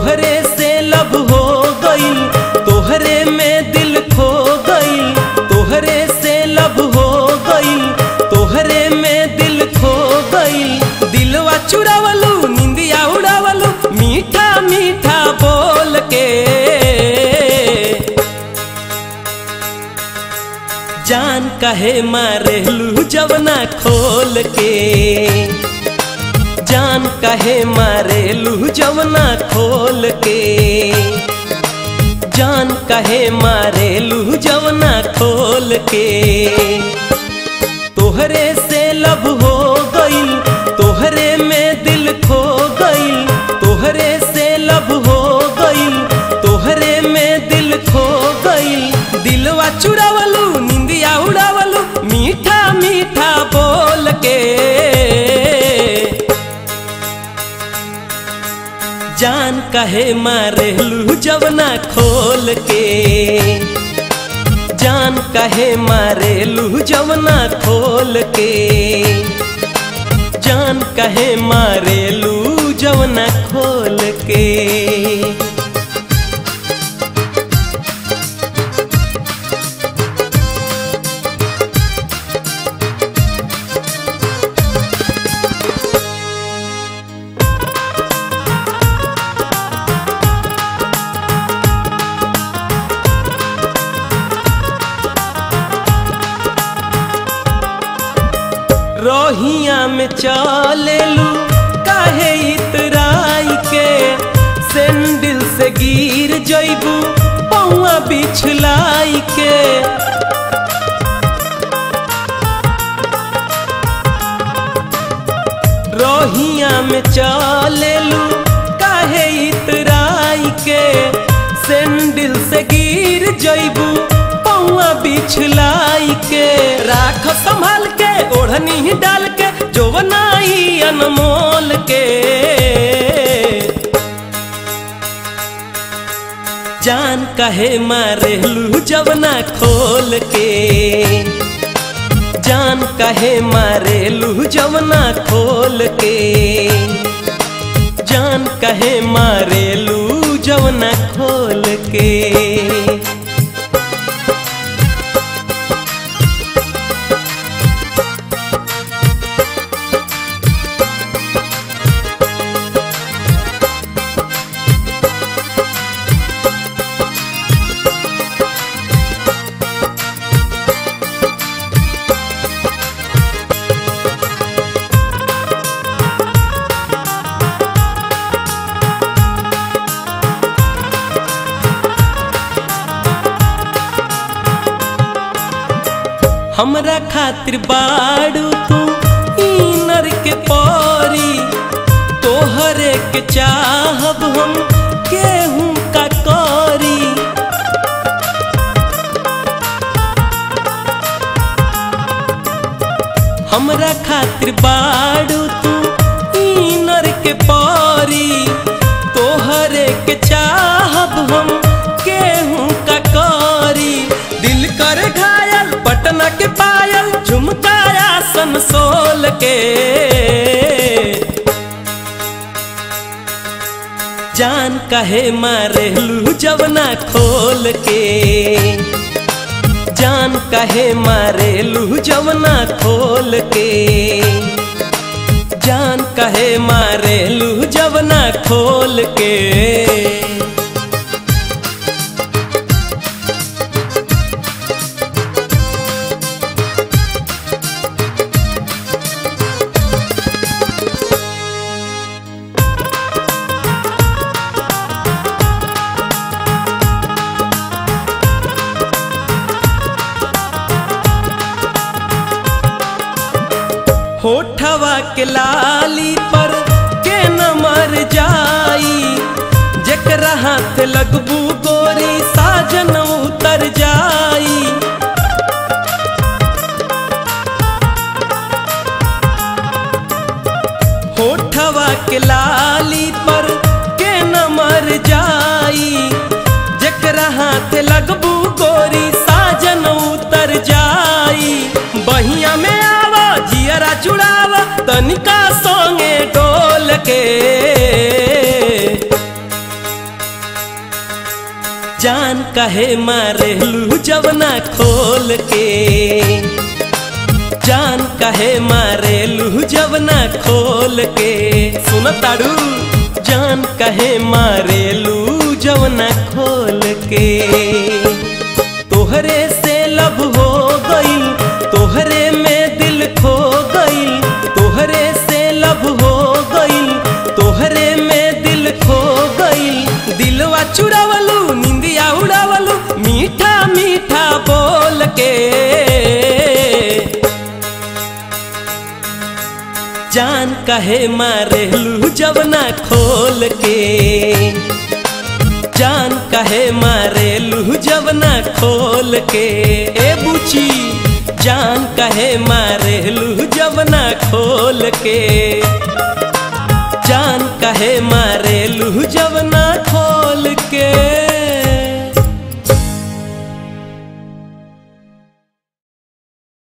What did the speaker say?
तोहरे से लब हो गइल, तोहरे में दिल खो गइल, तोहरे से लब हो गइल, तोहरे में दिल खो गइल। दिलवा चुरावलू निंदिया उड़ावलू मीठा मीठा बोल के, जान काहे मारेलू जवना खोल के, जान काहे मारेलू जवना खोल के, जान काहे मारेलू जवना खोल के। तोहरे से लब हो गइल, तोहरे में दिल खो गइल, तोहरे से लब हो गइल, तोहरे में दिल खो गइल। दिलवा चुरावलू निंदिया उड़ावलू मीठा मीठा बोल के, जान काहे मारेलू जवना खोल के, जान काहे मारेलू जवना खोल के, जान काहे मारेलू जवना खोल के। रोहिया में चलेलू काहे इतराई के, सैंडल से गिर जइबू पौआ बिछलाई के। रोहिया में चलेलू काहे इतराई के, सैंडल से गिर जइबू पौआ बिछलाई के। राख संभाल के ओढ़नी डाल के जोवनाई अनमोल के, जान काहे मारेलू जवना खोल के, जान काहे मारेलू जवना खोल के, जान काहे मारेलू जवना खोल के। हमरा खातिर बाड़ू तू इनर के परी, तोहरे के चाहब हम केहू का करी। हमरा खातिर बाड़ू तू इनर के परी, तोहरे के चाहब हम केहू का करी। दिल कर घायल पटना के पायल झुमकाया सनसोल के, जान काहे मारेलू जवना खोल के, जान काहे मारेलू जवना खोल के, जान काहे मारेलू जवना खोल के। होठवा के लाली पर के न मर जाई, जेकरा हाथ लगबू गोरी साजन उतर जाई। होठवा के लाली पर के न मर जाई, जेकरा हाथ लगबू गोरी साजन उतर जाई। बहिया में आवा जियरा जुड़ावा तनिका संगे डोल के। जान काहे मारेलू जवना खोल के, जान काहे मारेलू जवना खोल के। सुन ताड़ू, जान काहे मारेलू जवना खोल के। तोहरे से लब हो गइल, तोहरे में दिल खो गइल, तोहरे से लब हो गइल, तोहरे में दिल खो गइल। दिलवा चुरावलू, निंदिया उड़ावलू, मीठा मीठा बोल के। जान काहे मारेलू जवना खोल के, जान काहे मारेलू जवना खोल के। ए बुची, जान काहे मारेलू जवना खोल के, जान काहे मारेलू जवना खोल के।